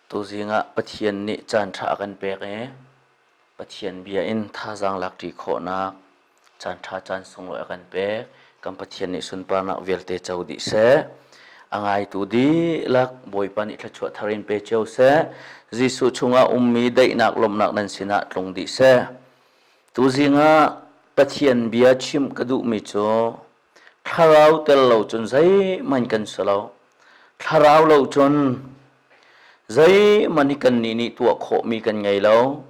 Tuzing ah Pathian nih caanṭha a kan pek i Pathian bia in thazaang lakṭi khawhnak caanṭha caan sunglawi a kan pek. Kan Pathian nih sunparnak vialte co dih seh. A ngaitu dihlak Bawipa nih thluachuah thar in pe cio seh. Jesuh chungah ummi daihnak lawmhnak nan sinah tlung dih seh. Tuzing ah Pathian bia chimh ka duhmi cu Thlarau tel lo cun zeihmanh kan si lo. Thlarau lo cun zeihmanh hi kannih nih tuah khawhmi kan ngei lo.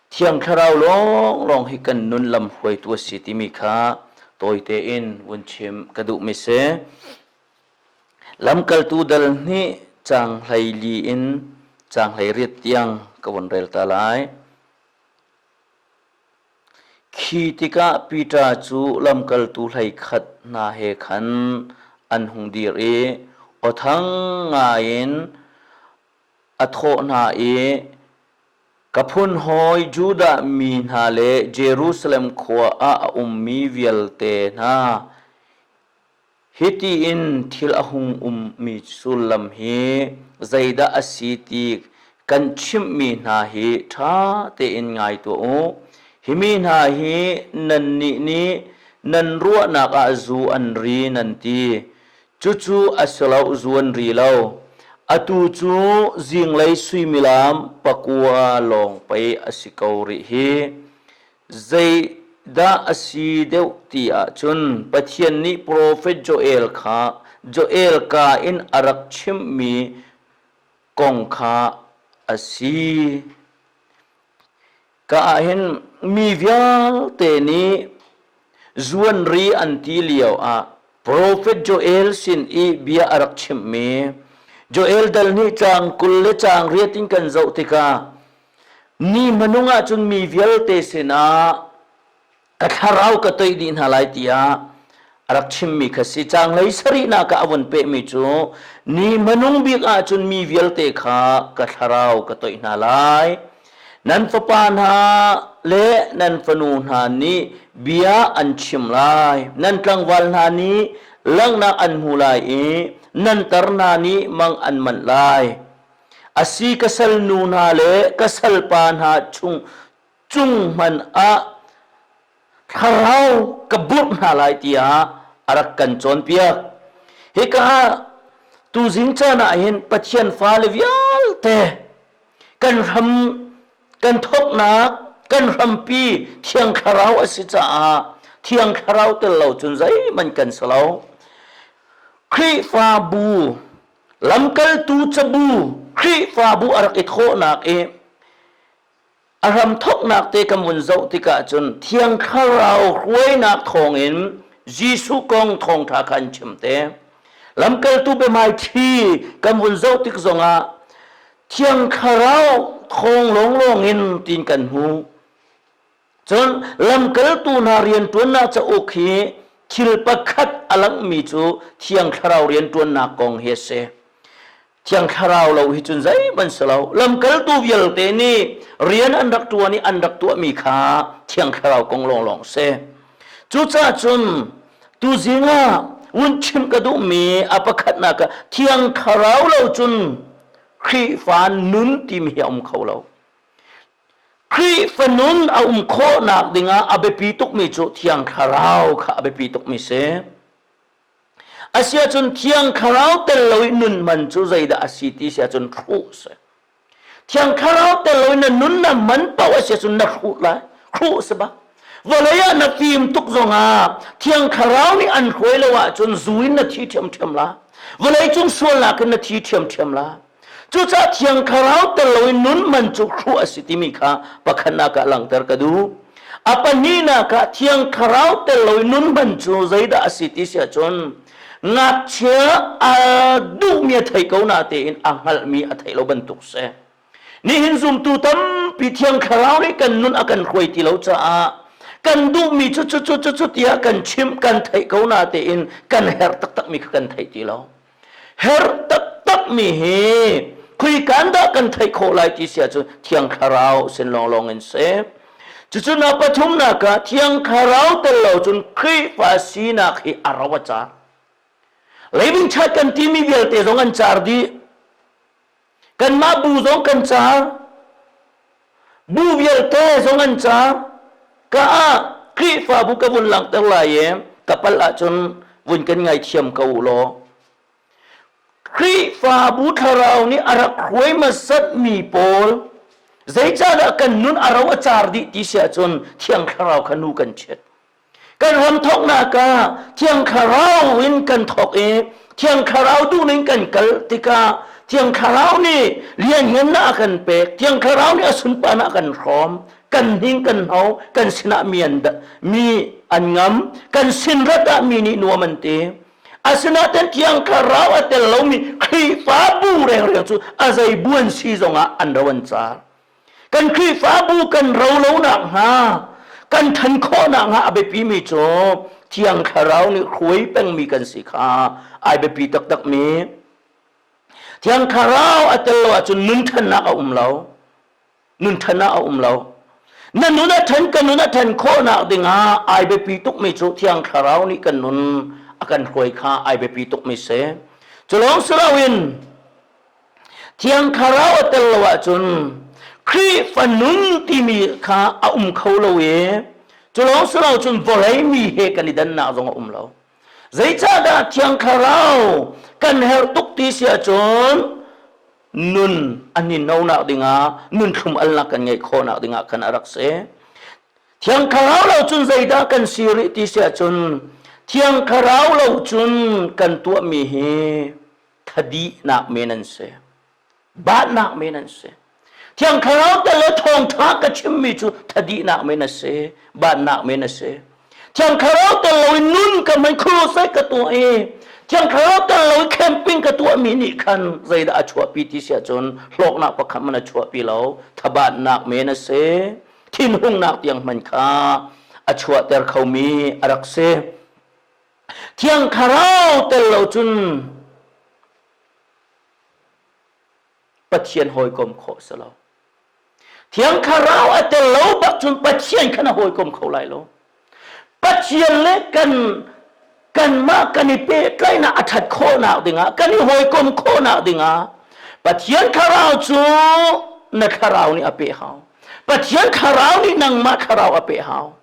Thiang Thlarau lawnglawng hi kan nun lam hruaitu a si timi kha tawite in vun chim ka duhmi si. Lamkaltu dal hnih caang 14 in caang 18 tiang ka vun rel ta lai. Khi tikah Peter cu lamkaltu 11 hna he khan an hung dir i aw thang ngaiin a thawh hna i, Ka phunhawi Judah mi hna le Jerusalem khua ah a ummi vialte hna, Hiti in thil a hung ummi sullam hi zeidah a si ti kan chimhmi hna hi ṭha tein ngai tuah u. Hi mi hna hi nannih nih nan ruahnak ah zu an ri nan ti. Cucu a si lo, zu an ri lo. Atu cu zinglei suimilam 9 lawng pei a si ko rih hi. Zeidah a si deuh ti ahcun Pathian nih profet Joel kha Joel ka in a rak chimhmi kong kha a si. Ka ah hin mi vialte nih zuanri an ti lio ah profet Joel sin i bia a rak chimhmi Joel dal hnih caang 20 le caang riat in kan zoh tikah Ni hmanung ahcun mi vialte sinah ka thlarau ka toih dih hna lai tiah a rak chimmi kha si. Caanglei sarihnak ah a vun pehmi cu ni hmanung bik ahcun mi vialte kha ka thlarau ka toih hna lai. Nan fapa hna le nan fanu hna nih bia an chim lai. Nan tlangval hna nih langhnak an hmu lai i nan tar hna nih mang an manh lai. A si ka salnu hna le ka salpa hna chung cung hmanh ah thlarau ka burh hna lai tiah a rak kan cawnpiak. Hika ah tuzing caan ah hin Pathian fale vialte kan hram kan thawknak kan hrampi Thiang Thlarau a si caah Thiang Thlarau tel lo cun zeihmanh kan si lo. Khrihfabu Lamkaltu cabu Khrihfabu a rak i thawhnak i a hramthawknak te kan vun zoh tikah cun Thiang Thlarau hruainak thawngin Jesuh kong thawngṭha kha an chim te. Lamkaltu biahmaiṭhi kan vun zoh tik zongah Thiang Thlarau thawng lawnglawng in tiin kan hmu. Cun lamkaltu hna rianṭuannak cauk hi thil pakhat a langhmi cu Thiang Thlarau rianṭuannak kong hi a si. Thiang Thlarau lo hi cun zeihmanh si lo. Lamkaltu vialte nih rian an rak ṭuan i an rak tuahmi kha Thiang Thlarau kong lawnglawng a si. Cucaah cun tuzing ah vun chim ka duhmi a pakhatnak ah Thiang Thlarau lo cun Khrihfa nun timi hi a um kho lo. Khrihfa nun a um khawhnak dingah a biapi tukmi cu Thiang Thlarau kha a biapi tukmi si. Asiahcun Thiang Thlarau tel lo i nun man cu zeidah a si ti si ahcun hruh si. Thiang Thlarau tel lo i na nun na man paoh a si ahcun na hruh lai. Hruh si bak. Vawlei ah na fim tuk zongah Thiang Thlarau nih an hruai lo ahcun zu in na thi ṭhiamṭhiam la. Vawlei cung sualnak in na thi ṭhiamṭhiam la. Cucaah Thiang Thlarau tel loin nun man cu hruh a si timi kha pakhatnak ah langhter ka duh. A pahnihnak ah Thiang Thlarau tel loin nun man cu zeidah a si ti si ahcun ngakchia a duhmi a thei ko na tein a hngalhmi a theih lo bantuk si. Nihin zumtu tampi Thiang Thlarau nih kan nun a kan hruai ti lo caah kan duhmi cu cu cu cu cu tiah kan chimh kan theih ko na tein kan herh taktakmi kha kan theih ti lo. Herh taktakmi hi khuikan dah kan theih khawh lai ti si ahcun Thiang Thlarau sin lawnglawng in si. Cucu na pathumnak ah Thiang Thlarau tel lo cun Khrihfa sinak hi a ro a car. Leivung chat kan timi vialte zong an car dih. Kanmah bu zong kan car. Bu vialte zong an car. Ka ah Khrihfabu ka vun langhter lai i ka palh ahcun vun kan ngaithiam ko u law. Khrihfabu thlarau nih a rak hruai hmasatmi pawl zeicahdah kan nun a ro a car dih ti si ahcun Thiang Thlarau kha nu kan chiat. Kan ram thawknak ah Thiang Thlarau in kan thawk i Thiang Thlarau duhning kan kal tikah Thiang Thlarau nih lianhngannak a kan pek, Thiang Thlarau nih a sunparnak a kan hrawm, kan hning kan hno, kan sinah mi an mi an ngam, kan sin rat ah mi nih nuam an ti. Asinain Thiang Thlarau a tel lomi Khrihfabu rengreng cu a zei buan si zongah an ro an car. Kan Khrihfabu kan ro lo nakhnga, kan ṭhan khawh nakhnga a biapimi cu Thiang Thlarau nih hruai pengmi kan si kha ai biapi taktakmi. Thiang Thlarau a tel lo ahcun nun ṭhannak a um lo. Nun ṭhannak a um lo. Na nun a ṭhan ka nun a ṭhan khawhnak dingah ai biapi tukmi cu Thiang Thlarau nih kan nun a kan hruai kha ai biapi tukmi si. Cu lawng si loin Thiang Thlarau a tel lo ahcun Khrihfa nun timi kha a um kho lo i cu lawng si lo cun vawlei mi he kan i dannak zong a um lo. Zeicahdah Thiang Thlarau kan herh tuk ti si ahcun nun a hninhnonak dingah nun thlum alnak kan ngeih khawhnak dingah khan a rak si. Thiang Thlarau lo cun zeidah kan si rih ti si ahcun Thiang Thlarau lo cun kan tuahmi hi thadihnak men an si batnak men an si thiang thlarau tel le thawngtha ka chimmi cu thadihnak men a si batnak men a si thiang thlarau tel lo in nun ka hman crusade ka tuah i thiang thlarau tel lo i camping ka tuahmi nih khan zeidah a chuahpi ti si ahcun hlawknak pakhat man a chuahpi lo thabatnak men a si thinhungnak tiang hman kha a chuahter khomi a rak si Thiang Thlarau tel lo cun Pathian hawikom khawh si lo. Thiang Thlarau a tel lo bak cun Pathian kha na hawikom kho lai lo. Pathian le kan kanmah kan i pehtlaihnak a ṭhat khawhnak dingah kan i hawikom khawhnak dingah Pathian Thlarau cu na thlarau nih a peh hau. Pathian Thlarau nih nangmah thlarau a peh hau.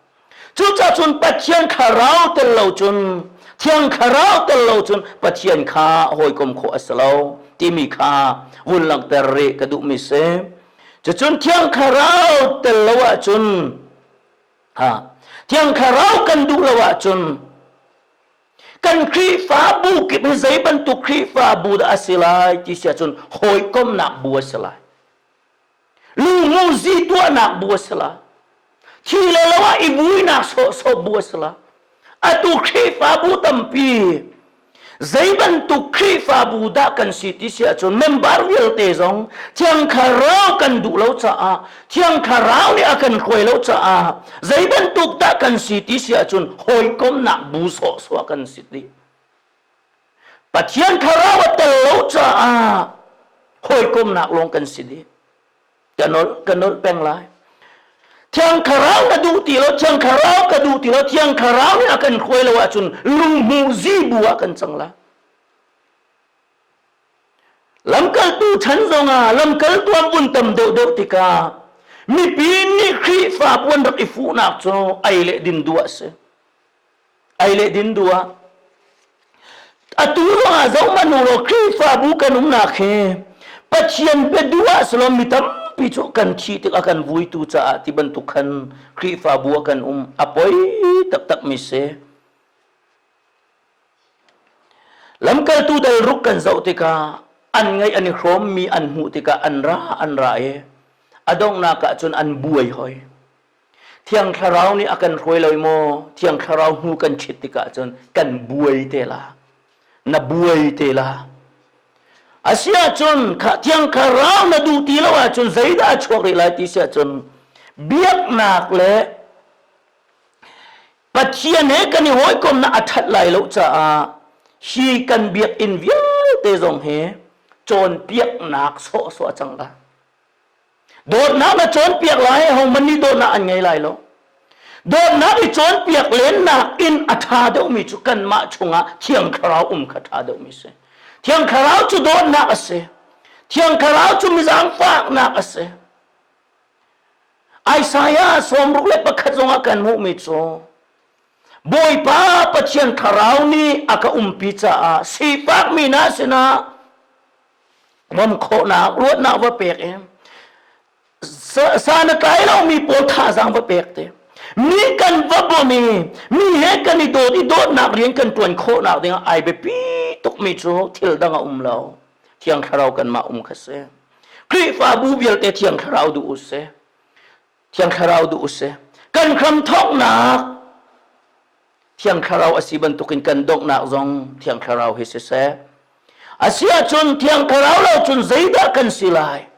Cucaah cun Pathian thlarau tel lo cun Thiang Thlarau tel lo cun Pathian kha hawikom khawh a si lo timi kha vun langhter rih ka duhmi si. Cucun Thiang Thlarau tel lo ahcun ha Thiang Thlarau kan duh lo ahcun kan Khrihfabu kip hi zei bantuk Khrihfabu dah a si lai ti si ahcun hawikomnak bu a si lai. Lungmuzi tuahnak bu a si la. Thi le lo ah i vuinak sawhsawh bu a si la. Atu Khrihfabu tampi zei bantuk Khrihfabu dah kan si ti si ahcun member vialte zong Thiang Thlarau kan duh lo caah Thiang Thlarau nih a kan hruai lo caah zei bantuk dah kan si ti si ahcun hawikomnak bu sawhsawh kan si dih. Pathian thlarau a tel lo caah hawikomnak lawng kan si dih. Ka nolh, ka nolh peng lai. Thiang thlarau na duh ti lo, thiang thlarau ka duh ti lo, thiang thlarau nih a kan hruai lo ahcun lunghmuh zibu ah kan cang lai. Lamkaltu chan zongah lamkaltu an vun tam deuhdeuh tikah mipi nih Khrihfa puan rak i fuhnak cu ei le din duh a si. Ei le din duh ah atu zongah zohhmanh u law Khrihfabu kan umnak hi Pathian bia duh ah si lo mi tampi cu kan thih tikah kan vuitu caah ti bantuk khan Khrihfabu ah kan um a poi taktak mi si. Lamkaltu dal ruk kan zoh tikah an ngaih an i hrawmmi an hmuh tikah an ra an ra i a donghnak ah cun an buai hoi. Thiang Thlarau nih a kan hruai lo maw? Thiang Thlarau hnu kan chit tikah cun kan buai te la. Na buai te la. Asi ahcun Thiang Thlarau na duh ti lo ahcun zeidah a chuak rih lai ti si ahcun biaknak le Pathian he kan i hawikomnak a ṭhat lai lo caah hi kan biakinn vialte zong hi cawnpiaknak sawhsawh a cang la. Dawtnak na cawnpiak lai, hohmanh nih dawtnak an ngei lai lo. Dawtnak i cawnpiak lennak in a ṭha deuhmi cu kanmah chungah Thiang Thlarau um kha ṭha deuhmi si. Thiang Thlarau cu dawtnak a si. Thiang Thlarau cu mi zaangfahnak a si. Isaiah 61 zongah kan hmuhmi cu Bawipa Pathian Thlarau nih a ka umpi caah sifakmi hna sinah bawmh khawhnak ruatnak va pek i san a tlai lomi pawl thazaang va pek te mi kan va bawm i mi he kan i dawt i dawtnak rian kan ṭuan khawhnak dingah ai biapi tukmi cu thil dang a um lo. Thiang Thlarau kanmah um kha si. Khrihfabu vialte Thiang Thlarau duh u sih. Thiang Thlarau duh u sih. Kan hramthawknak Thiang Thlarau a si bantukin kan donghnak zong Thiang Thlarau hi siseh. A si ahcun Thiang Thlarau lo cun zeidah kan si lai?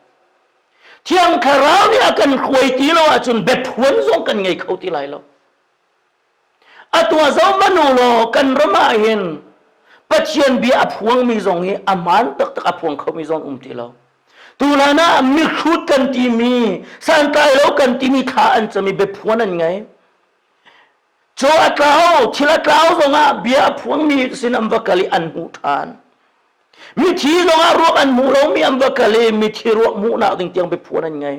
Thiang Thlarau nih a kan hruai ti lo ahcun biaphuan zong kan ngei kho ti lai lo. Atu ah zohhmanh u law kan ram ah hin Pathian bia a phuangmi zong hi a hmaan taktak a phuang khomi zong um ti lo. Tulan ah mihrut kan timi, santlai lo kan timi thla an cam i biaphuan an ngei. Caw a tlau, thil a tlau zongah bia a phuangmi sin an va kal i an hmuh ṭhan. Mithi zongah ruak an hmuh lomi an va kal i mithi ruak hmuhnak ding tiang biaphuan an ngei.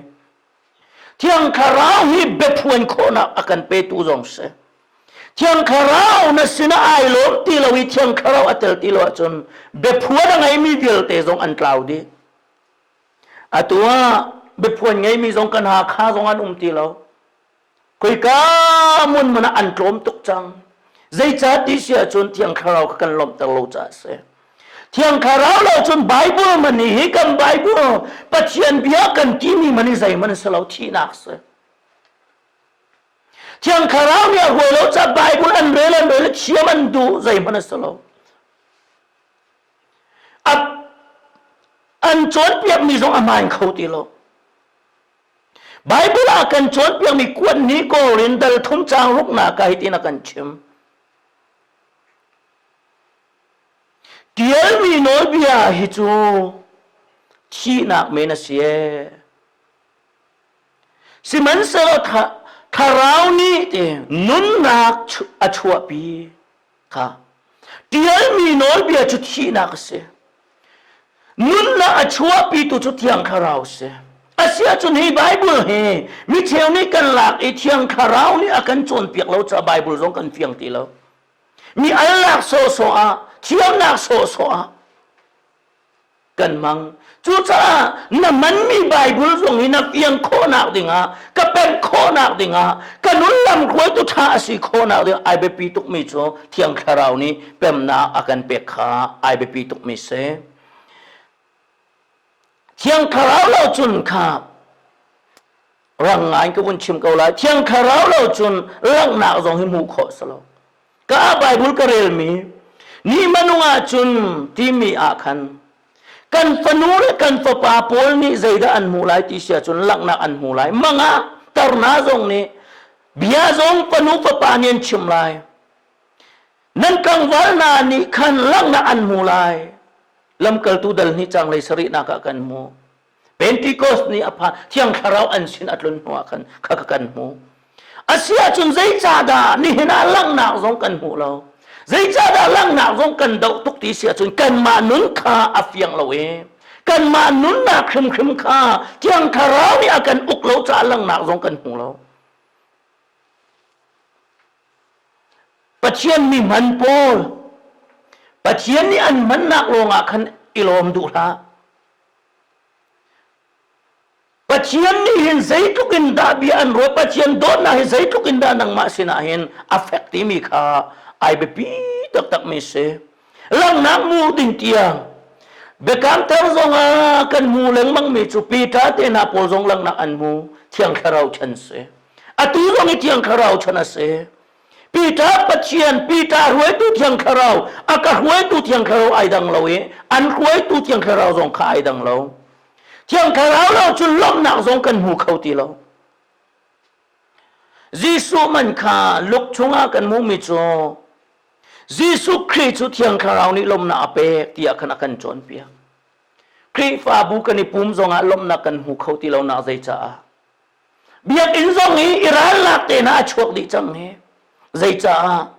Thiang Thlarau hi biaphuan khawhnak a kan petu zong si. Thiang Thlarau na sinah ai lawm ti lo i Thiang Thlarau a tel ti lo ahcun biaphuan a ngeimi vialte zong an tlau dih. Atu ah biaphuan ngeimi zong kan Hakha zong an um ti lo. Khoika hmun hmanh ah an tlawm tuk cang. Zeicah ti si ahcun Thiang Thlarau kha kan lawmhter lo caah a si. Thiang Thlarau lo cun Bible man hi kan Bible Pathian bia kan timi man hi zeihmanh a si lo thihnak si. Thiang Thlarau nih a huai lo caah Bible an rel an rel thiam an duh zeihmanh a si lo. An cawnpiakmi zong a hmaan kho ti lo. Bible ah kan cawnpiakmi kuat ni Korin dal thum caang ruknak ah hitin a kan chim. Tialmi nawlbia hi cu thihnak men a si ee. Sihmanhsehlaw thlarau nih te nunnak a chuahpi. Kha tialmi nawlbia cu thihnak a si. Nunnak a chuahpitu cu Thiang Thlarau a si. Asiahcun hi Bible hi micheu nih kan lak i Thiang Thlarau nih a kan cawnpiak lo caah Bible zong kan fiang ti lo. Mi alnak sawhsawh ah, thiamnak sawhsawh ah kan hmang. Cucaah na hmanmi Bible zong hi na fiang khawhnak dingah, ka pemh khawhnak dingah, ka nun lamhruaitu ṭha a si khawhnak dingah ai biapi tukmi cu Thiang Thlarau nih pemnak a kan pek kha ai biapi tukmi si. Thiang Thlarau lo cun kha rang ngai ka vun chim ko lai. Thiang Thlarau lo cun langhnak zong hi hmuh khawh si lo. Ka Bible ka relmi ni manung ahcun timi ah khan kan fanu le kan fapa pawl nih zeidah an hmuh lai ti si ahcun langhnak an hmu lai. Mang ah tarna zong nih bia zong fanu fapa nih an chim lai. Nan tlangval hna nih khan langhnak an hmu lai. Lamkaltu dal hnih cang lei sarihnak ah kan hmu. Pentecost ni a phan Thiang Thlarau an sin a tlun hnu ah khan kha kan hmu. A si ahcun zeicahdah nihin ah langhnak zong kan hmu lo? Zeicahdah langhnak zong kan doh tuk ti si ahcun kanmah nun kha a fiang lo i kanmah nunnak hrimhrim kha Thiang Thlarau nih a kan uk lo caah langhnak zong kan hmu lo. Pathian mi hman pawl Pathian nih an hmannak lawngah khan i lawm duh hlah. Pathian nih hin zeitluk in dah bia an ruah Pathian dawtnak hi zeitluk in dah nangmah sinah hin a fek timi kha ai biapi taktakmi si. Langhnak mu ding tiang biakam thar zongah kan hmu lengmangmi cu Peter te hna pawl zong langhnak an hmu Thiang Thlarau chan si. Atu zong i Thiang Thlarau chan a si. Peter Pathian Peter hruaitu Thiang Thlarau a ka hruaitu Thiang Thlarau ai dang lo i an hruaitu Thiang Thlarau zong kha ai dang lo. Thiang Thlarau lo cu lawmhnak zong kan hmu kho ti lo. Jesuh man kha luk chungah kan hmuhmi cu Jesuh Khrih cu Thiang Thlarau nih lawmhnak a pek tiah khan a kan cawnpiak. Khrihfabu kan i pum zongah lawmhnak kan hmu kho ti lonak zeicaah? Biakinn zong hi i ralnak te hna a chuak dih cang hi. Zeicaah?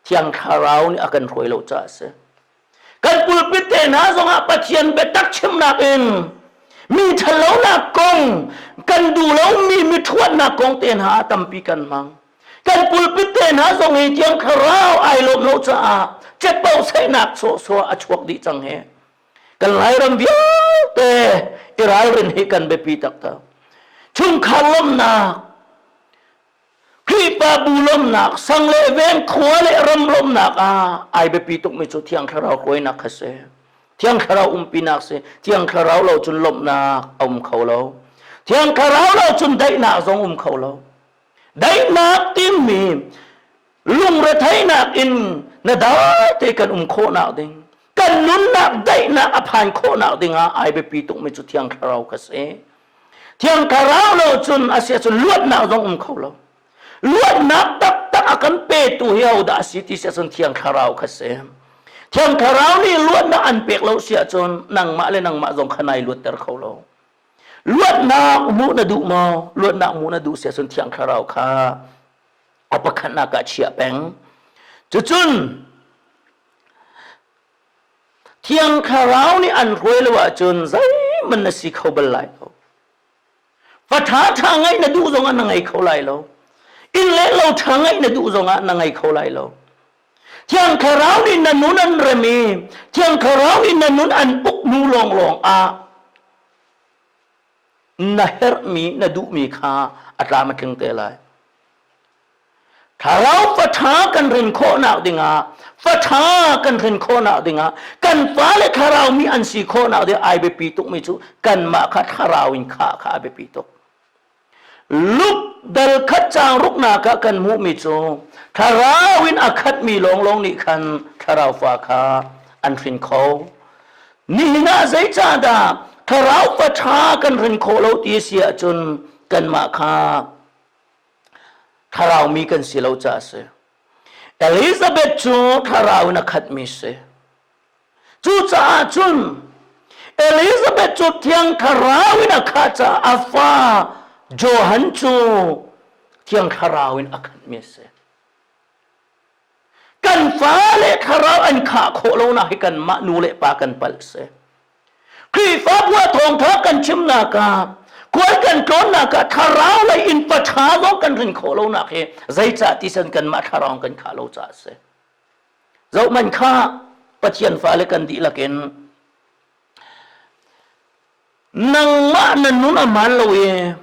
Thiang Thlarau nih a kan hruai lo caah a si. Kan pulpit te hna zongah Pathian biatak chimnak in mi ṭhatlonak kong, kan duh lomi mi ṭhuatnak kong te hna ah tampi kan hmang. Kan pulpit te hna zong hi Thiang Thlarau ai lawm lo caah cepo sehnak sawhsawh a chuak dih cang hi. Kan Lairam vialte i ralrin hi kan biapi taktak. Chungkhar lawmhnak, Khrihfabu lawmhnak, sang le veng, khua le ram lawmhnak ah ai biapi tukmi cu Thiang Thlarau hruainak kha si. Thiang Thlarau umpinak si. Thiang Thlarau lo cun lawmhnak a um kho lo. Thiang Thlarau lo cun daihnak zong um kho lo. Daihnak timi lungretheihnak in na dai te kan um khawhnak ding, kan nunnak daihnak a phan khawhnak ding ah ai biapi tukmi cu Thiang Thlarau kha si. Thiang Thlarau lo cun a si ahcun luatnak zong um kho lo. Luatnak taktak a kan petu hi hodah a si ti si ahcun Thiang Thlarau kha si. Thiang Thlarau nih luatnak an pek lo si ahcun nangmah le nangmah zong kha nai luatter kho lo. Luatnak hmuh na duh maw? Luatnak hmuh na duh si ahcun Thiang Thlarau kha a pakhatnak ah chiah peng. Cucun Thiang Thlarau nih an hruai lo ahcun zeihmanh na si kho bal lai lo. Va ṭha ṭha ngeih na duh zongah na ngei kho lai lo. Inn le lo ṭha ngeih na duh zongah na ngei kho lai lo. Thiang Thlarau nih na nun an rem i Thiang Thlarau nih na nun an uk hnu lawnglawng ah na herhmi, na duhmi kha a tlam a tling te lai. Thlarau faṭha kan rin khawhnak dingah, faṭha kan rin khawhnak dingah, kan fale thlarau mi an si khawhnak ding ai biapi tukmi cu kanmah kha thlarau in khah kha a biapi tuk. Luke dal khat caang ruknak ah kan hmuhmi cu thlarau in a khatmi lawnglawng nih khan thlarau fa kha an hrin kho. Nihin ah zeicahdah thlarau fa ṭha kan hrin khawh lo ti a si ahcun kanmah kha thlarau mi kan si lo caah a si. Elizabeth cu thlarau in a khatmi si. Cucaah cun Elizabeth cu Thiang Thlarau in a khah caah a fa Johan cu Thiang Thlarau in a khatmi a si. Kan fale thlarau an khah khawh lonak hi kanmah nu le pa kan palh si. Khrihfabu ah thawngtha kan chimnak ah khual kan tlawnnak ah thlarau lei in paṭha zong kan rin khawh lonak hi zeicah ti san kanmah thlarau kan khah lo caah a si. Zohhmanh kha Pathian fale kan dihlak in nangmah na nun a hmaan lo i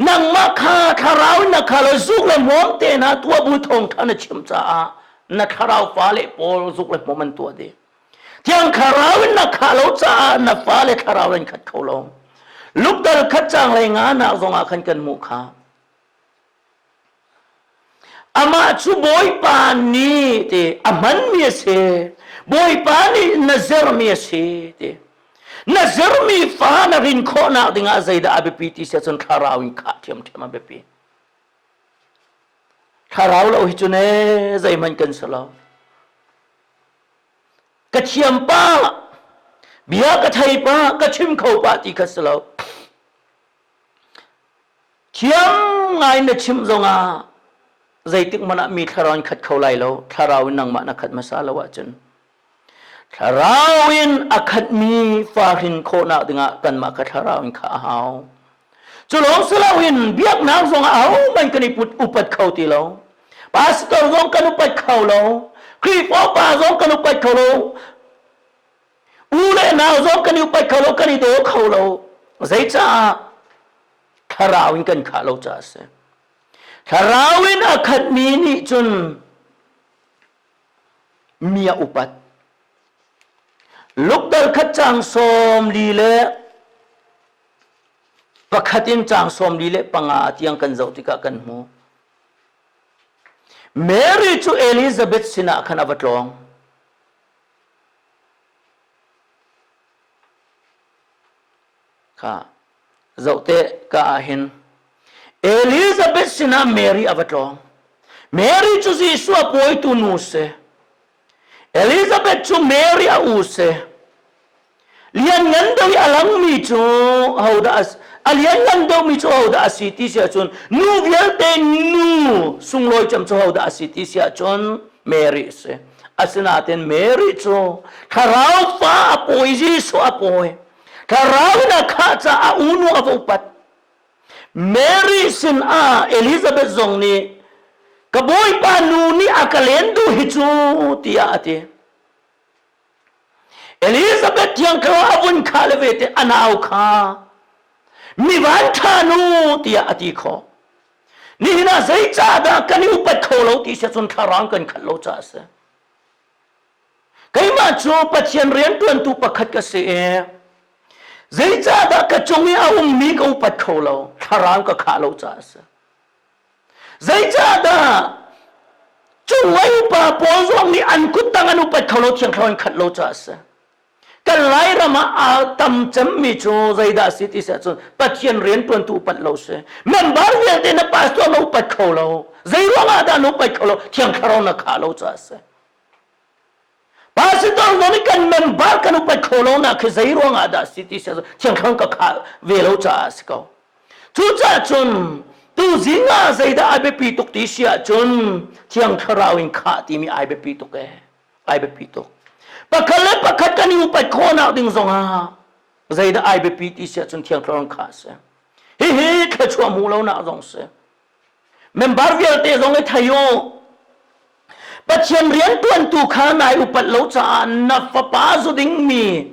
nangmah kha thlarau in na kha lo zuk le hmuam te hna tuah bu thawngṭha na chim caah na thlarau fale pawl zuk le hmuam an tuah dih. Thiang thlarau in na khah lo caah na fale thlarau in khat kho lo. Lukdal khat cang lei nga nak zongah khan kan hmuh kha. Amah cu Bawipa nih ti a hmanmi a si. Bawipa nih na zermi a si ti. Na zermi fa na rin khawhnak dingah zeidah a biapi ti si ahcun thlarau in khah ṭhiamṭhiam a biapi. Thlarau lo hi cu ne zeihmanh kan si lo. Ka thiam pah, bia ka thei pah, ka chim kho pah ti kha si lo. Thiam ngai na chimh zongah zeitik hmanh ah mi thlarau in khat kho lai lo. Thlarau in nangmah na khat hmasa lo ahcun. Thlarau in a khatmi fa hrin khawhnak dingah kanmah kha thlarau in khah a hau. Cu lawng si loin biaknak zongah ahohmanh kan i put upat kho ti lo. Pastor zong kan upat kho lo. Khrihfa upa zong kan upat kho lo. U le nau zong kan i upat kho lo kan i daw kho lo zeicah thlarau in kan khah lo caah a si thlarau in a khatmi nih cun mi a upat lukdal khat cang 41 in cang 45 tiang kan zoh tikah kan hmu Mary cu Elizabeth sinah khan a va tlawng Kha zoh te ka ah hin Elizabeth sinah Mary a va tlawng. Mary cu Jesuh a pawitu nu si. Elizabeth cu Mary a u si. Lianngan deuh i a langmi cu hodah a lianngan deuhmi cu hodah a si ti si ahcun nu vialte nu sunglawi cem cu hodah a si ti si ahcun Mary a si. Asinain Mary cu thlarau fa a pawi Jesuh a pawi. Thlarau in a khah caah unu a va upat. Mary sinah Elizabeth zong nih ka bawipa nu nih a ka len duh hi cu tiah a ti. Elizabeth thiang kha a vun khah le ve te a nau kha mi vanṭha nu tiah a ti khawh. Nihin ah zeicahdah kan i upat kho lo ti si cun thlarang kan khat lo caah a si. Keimah cu Pathian rianṭuantu pakhat ka si i zeicahdah ka cung i a ummi ka upat kho lo, thlarang ka khah lo caah a si. Zeicahdah cunglei upa pawl zong nih an kuttang an upat kho lo, thiang thlarau an khat lo caah a si. Kan Lairam ah aa tam cemmi cu zeidah a si ti si ahcun Pathian rianṭuantu upat lo si. Member vialte na pastor na upat kho lo. Zei ruangah dah na upat kho lo? Thiang Thlarau na khah lo caah a si. Pastor zong nih kan member kan upat kho lo nak khi zei ruangah dah a si ti si ahcun Thiang Thlarau ka khah ve lo caah a si ko. Cucaah cun tuzing ah zeidah ai biapi tuk ti si ahcun Thiang Thlarau in khah timi ai biapi tuk ee. Ai biapi tuk. Pakhat le pakhat kan i upat khawhnak ding zongah zeidah ai biapi ti si ahcun Thiang Thlarau kha a si. Hihi thluachuah hmuh lonak zong si. Member vialte zong i thei u. Pathian riantuantu kha nai upat lo caah na fapa zu dingmi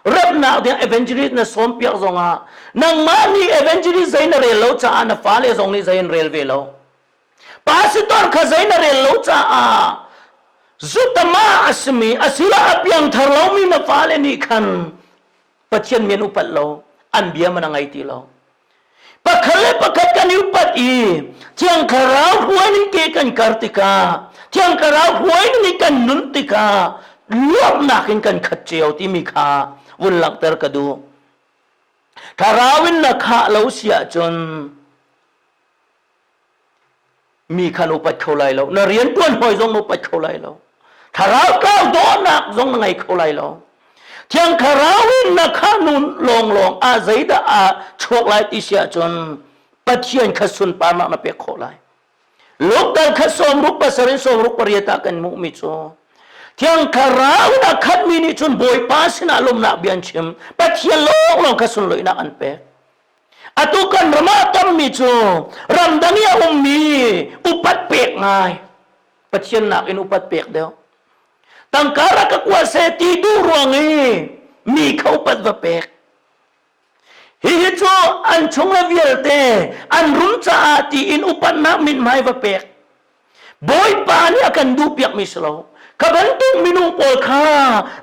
remnak ding evangelist na sawmpiak zongah nangmah nih evangelist zei na rel lo caah na fale zong nih zei an rel ve lo. Pastor kha zei na rel lo caah zutama a simi asiloah a piangthar lomi na fale nih khan Pathian mi an upat lo, an bia man a ngai ti lo. Pakhat le pakhat kan i upat i Thiang Thlarau hruai ning ke kan kar tikah Thiang Thlarau hruai ning kan nun tikah lawmhnak in kan khat cio timi kha vun langhter ka duh. Thlarau in na khah lo si ahcun Mi kha na upat kho lai lo. Na rianṭuan hawi zong na upat kho lai lo. Thlarau tlau dawhnak zong na ngei kho lai lo. Thiang Thlarau in na kha nun lawnglawng ah zeidah a chuak lai ti si ahcun Pathian kha sunparnak na pek khawh lai. Luke dal kha sawmruk pasarih sawmruk pariat ah kan hmuhmi cu Thiang Thlarau in a khatmi nih cun Bawipa sinah lawmhnak bia an chim. Pathian lawnglawng kha sunlawihnak an pek. Atu kan ram ah tammi cu ramdang i a ummi upat pek ngai. Pathian nakin upat pek deuh. Tangka rak ka kua seh ti duh ruang i mi kha upat va pek. Hihi cu an chung le vialte an rum caah tiin upatnak mithmai va pek. Bawipa nih a kan duhpiakmi si lo. Kha bantuk minung pawl kha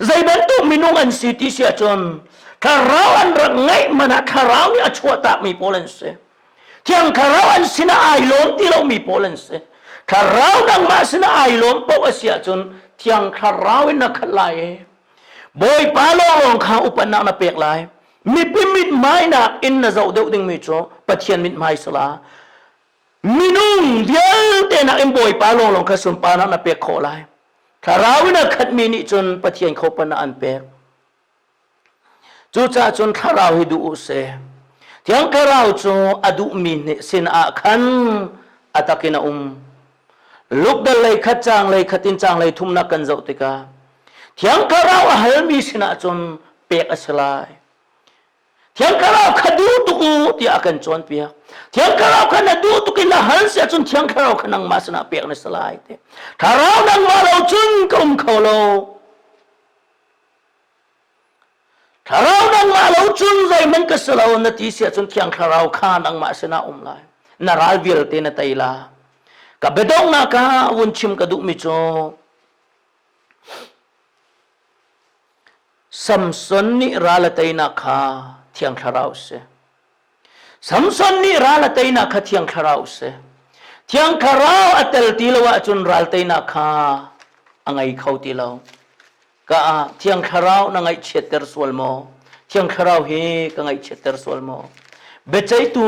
zei bantuk minung an si ti si ahcun thlarau an rak ngeih hmanh ah thlarau nih a chuahtakmi pawl an si. Thiang thlarau an sinah ai lawm ti lomi pawl an si. Thlarau nangmah sinah ai lawm paoh a si ahcun thiang thlarau in na khat lai i Bawipa lawnglawng kha upatnak na pek lai. Mipi mithmai nak in na zoh deuh dingmi cu Pathian mithmai si la. Minung vialte nakin Bawipa lawnglawng kha sunparnak na pek khawh lai. Thlarau in a khatmi nih cun Pathian khopan an pek. Cucaah cun thlarau hi duh u sih. Thiang Thlarau cu a duhmi sinah khan a takin a um. Luke dal lei khat caang lei khat in caang lei thumnak kan zoh tikah Thiang Thlarau a halmi sinah cun pek a si lai. Thiang Thlarau kha duh tuk u tiah a kan cawnpiak. Thiang Thlarau kha na duh tuk in na hal si ahcun Thiang Thlarau kha nangmah sinah pek na si lai ti. Thlarau nangmah lo cun ka um kho lo. Thlarau nangmah lo cun zeihmanh ka si lo na ti si ahcun Thiang Thlarau kha nangmah sinah um lai. Na ral vialte na tei la. Ka biadonghnak ah vun chim ka duhmi cu Samson nih ral a teinak kha Thiang Thlarau a si. Samson nih ral a teinak kha Thiang Thlarau a si. Thiang Thlarau a tel ti lo ahcun ral teinak kha a ngei kho ti lo. Ka ah Thiang Thlarau na ngaihchiatter sual maw? Thiang Thlarau hi ka ngaihchiatter sual maw? Biaceihtu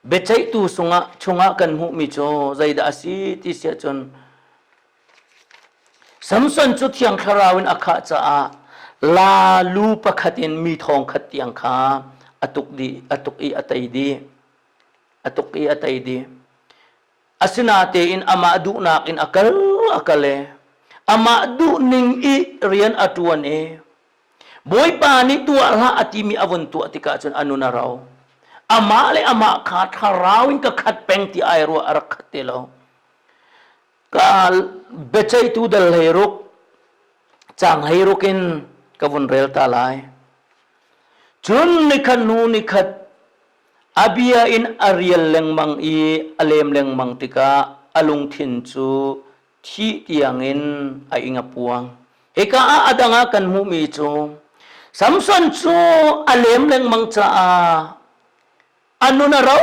Biaceihtu sungah chungah kan hmuhmi cu zeidah a si ti si ahcun Samson cu Thiang Thlarau in a khah caah la lu pakhat in mi thong khat tiang kha a tuk dih, a tuk i a tei dih. A tuk i a tei dih. Asinatein amah duhnak in a kal. a kal i amah duhning i rian a ṭuan i Bawipa nih tuah hlah a timi a vun tuah tikah cun a nun a rau. Amah le amah kha thlarau in ka khat peng ti ai ruah a rak khat ti lo. Ka biaceihtu dal hleiruk caang hleiruk in ka vun rel ta lai. Cun nikhat hnu nikhat a bia in a rial lengmang i a lem lengmang tikah a lungthin cu thih tiangin a ing a puang. Hika ah a dang ah kan hmuhmi cu Samson cu a lem lengmang caah a nun a ro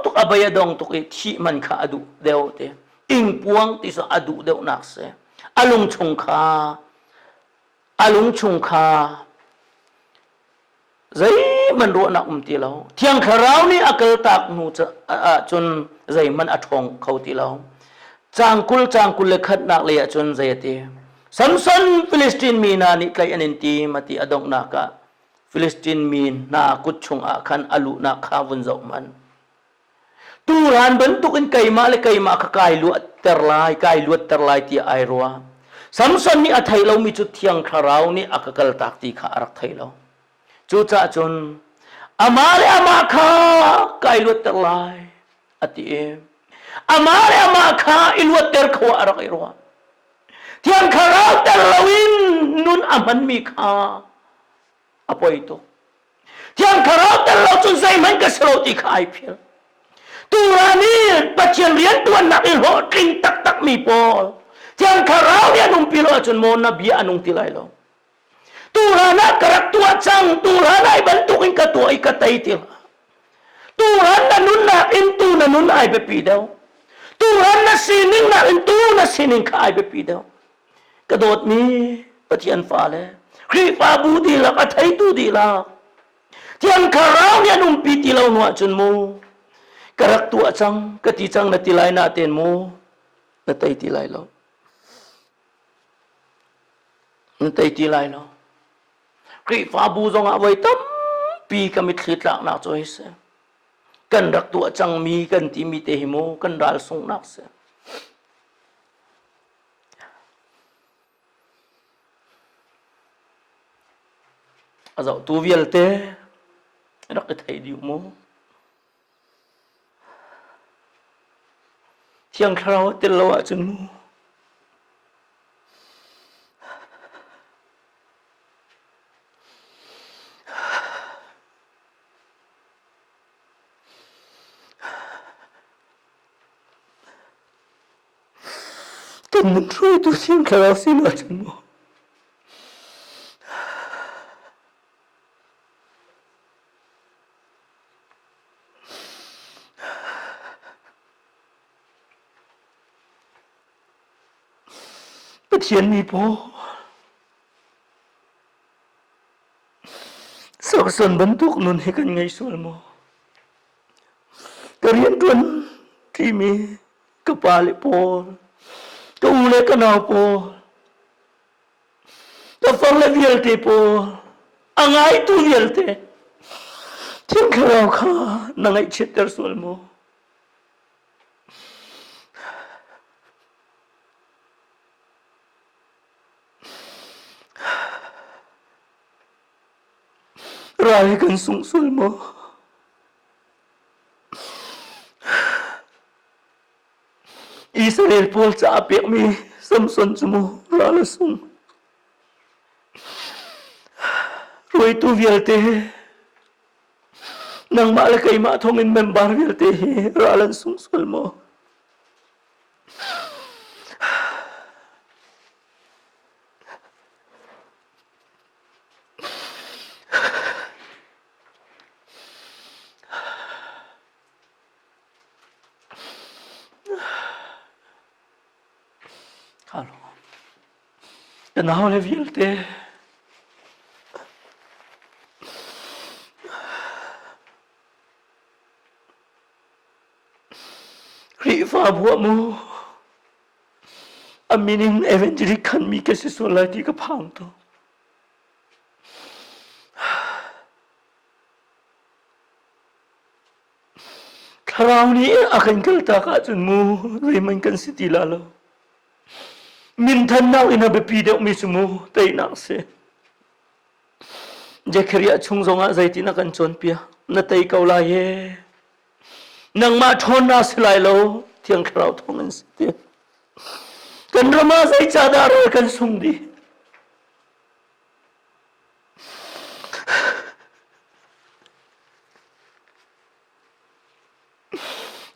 tuk a bei a dong tuk i thih man kha a duh deuh ti ingpuang ti cu a duh deuhnak si a lungchung kha a lungchung kha zeihmanh ruahnak um ti lo thiang thlarau nih a kaltak hnu ahcun zeihmanh a ṭhawng kho ti lo cangkul cangkul le khatnak lei ahcun zei a ti Samson Filistin mi hna nih tlaih an in tim a ti a donghnak ah Filistin mi hna kut chungah khan a luhnak kha vun zoh hmanh. Turan bantukin keimah le keimah kha kai luatter lai, kai luatter lai tiah ai ruah. Samson nih a thei lomi cu Thiang Thlarau nih a ka kaltak ti kha a rak thei lo. Cucaah cun amah le amah kha kai luatter lai a ti i amah le amah kha i luatter kho ah a rak i ruah. Thiang Thlarau tel loin nun a hmanmi kha a poi tuk. Thiang Thlarau tel lo cun zeihmanh ka si lo ti kha ai phil. Turan i Pathian riantuannak i hlawhtling taktakmi pawl Thiang Thlarau nih an umpi lo ahcun maw na bia a nung ti lai lo. Turan ah ka rak tuah cang, turan ai bantukin ka tuah i ka tei ti hlah. Turan na nunnak in tu na nun ai biapi deuh. Turan na sining nak in tu na sining kha ai biapi deuh. Ka dawtmi Pathian fale, Khrihfabu dihlak a theitu dihlak, Thiang Thlarau nih an umpi ti lo hnu ahcun mu, ka rak tuah cang, ka ti cang na ti lai natein mu, na tei ti lai lo. Na tei ti lai lo. Khrihfabu zongah voi tampi ka mitthli tlaknak cu hei si. Kan rak tuah cangmi kan timi te hi mu kan ral sunghnak si. A zohtu vialte rak i thei dih mu. Thiang Thlarau a tel lo ahcun mu Kan nun hruaitu Thiang Thlarau sin ahcun mu. Pathian mi pawl Samson bantuk nun hi kan ngei sual maw? Ka rianṭuan ṭimi ka pa le pawl, ka u le ka nau pawl, Ka farle vialte pawl, a ngaitu vialte, Thiang Thlarau kha na ngaihchiatter sual maw? Ral hi kan sungh sual maw? Israel pawl caah pekmi Samson cu mu ral a sung. Hruaitu vialte nangmah le keimah thawngin member vialte hi ral an sung sual maw? Ka naule vialte Khrihfabu ah mu a min in evangelic khanmi ka si sual lai ti ka phang tuk. Thlarau nih a kan kaltak ahcun mu zeihmanh kan si ti la lo. Minthannak in a biapi deuhmi cu mu teinak si. Zekhariah chung zongah zeitin a kan cawnpiak? Na tei ko lai he. Nangmah ṭhawnnak si lai lo, Thiang Thlarau thawngin si ti. Kan ram ah zeicahdah ral kan sung dih?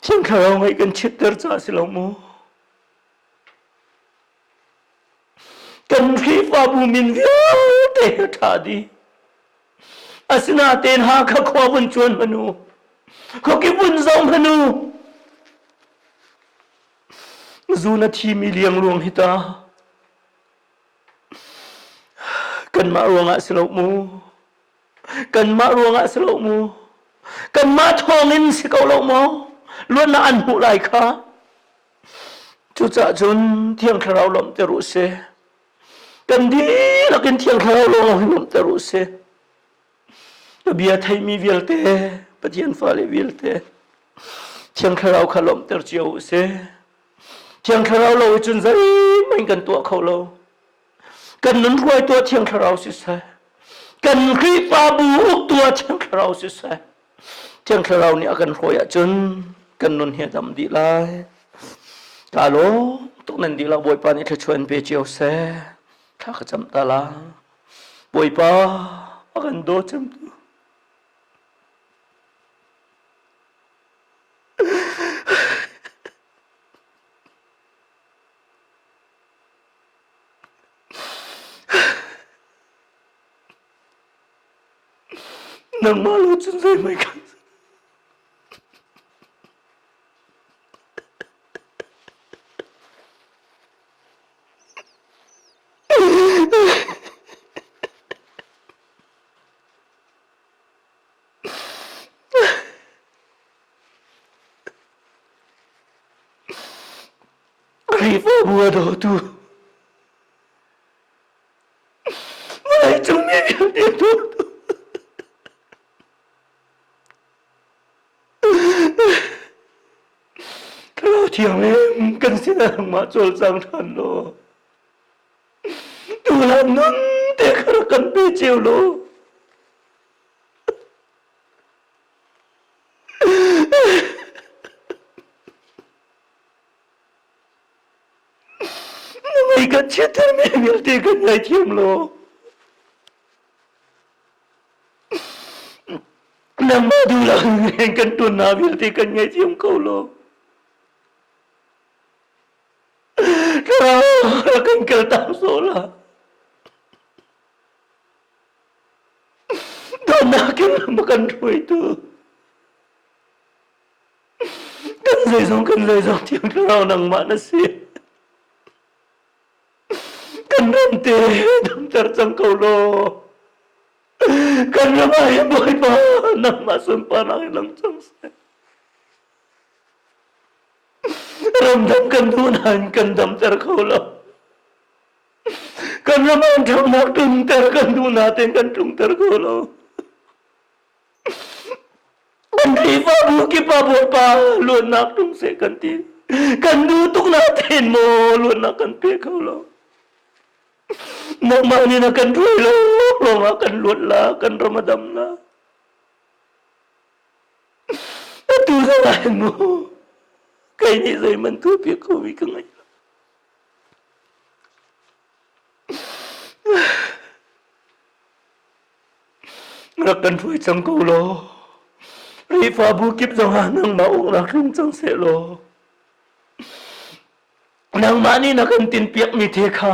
Thiang Thlarau ngaih kan chitter caah si lo mu. Kan Khrihfabu min vialte a ṭha dih. Asinain Hakha khua vun cuan hmanu, khuakip vun zoh hmanu, zun a thimi liangluang hi ta. Kanmah ruangah si lo mu. Kanmah ruangah si lo mu. Kanmah thawngin si ko lo maw? Luatnak an hmuh lai kha. Cucaah cun Thiang Thlarau lawmhter u sih. Kan dihlak in Thiang Thlarau lawng hi lawmhter u sih. Na bia theimi vialte, Pathian fale vialte, Thiang Thlarau kha lawmhter cio u sih. Thiang Thlarau lo cun zeihmanh kan tuah kho lo. Kan nun hruaitu ah Thiang Thlarau siseh, kan Khrihfabu uktu ah Thiang Thlarau siseh, Thiang Thlarau nih a kan hruai ahcun kan nun hi a dam dih lai. Ka lawm tuk nan dihlak Bawipa nih thluachuah in pe cio seh. Thla ka cam ta la. Bawipa a kan daw cemtu. Nangmah lo cun zeihmanh kan Khrihfabu a dawtu Vawleicung mi vialte dawtu Thlarau Thianghlim kan sinah nangmah cawlcang ṭhan law tulan nun te kha rak kan pe cio law Na mei kan chiattermi vialte kan ngaithiam law nangmah duhnak in kan ṭuannak vialte kan ngaithiam ko law Thlarau kan kaltak sawh la. Dawtnak in lam kan hruaitu. Kan zeizong kan zeizong Thiang Thlarau nangmah na si. Kan ram te damter cang ko law. Kan ram ah hin Bawipa nangmah sunparnak in lang cang seh. Ramdang kan duh nain kan damter kho lo. Kan ram ah ṭhamnak tlunter kan duh nain kan tlungter kho lo. Kan Khrihfabu kip ah Bawipa luatnak tlung seh kan ti. Kan duh tuk nain maw luatnak kan pe kho lo. Nangmah nih na kan hruai lo lawngah kan luat la, kan ram a dam la. Atu zong ah hin mu kei nih zeihmanh tuahpiak khomi ka ngei lo. Rak kan hruai cang ko law, Khrihfabu kip zongah nangmah uknak tlung cang seh law, nangmah nih na kan tinpiakmi the kha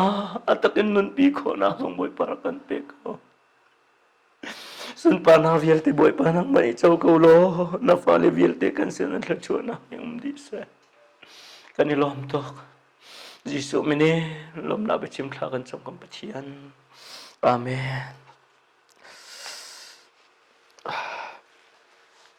a takin nunpi khawhnak zong Bawipa rak kan pe ko. Sunparnak vialte Bawipa nangmah nih co ko law na fale vialte kan sin an thluachuahnak nih um dih seh. Kan i lawm tuk. Jesuh min in lawmnak biachim thla kan cam kan Pathian. Amen.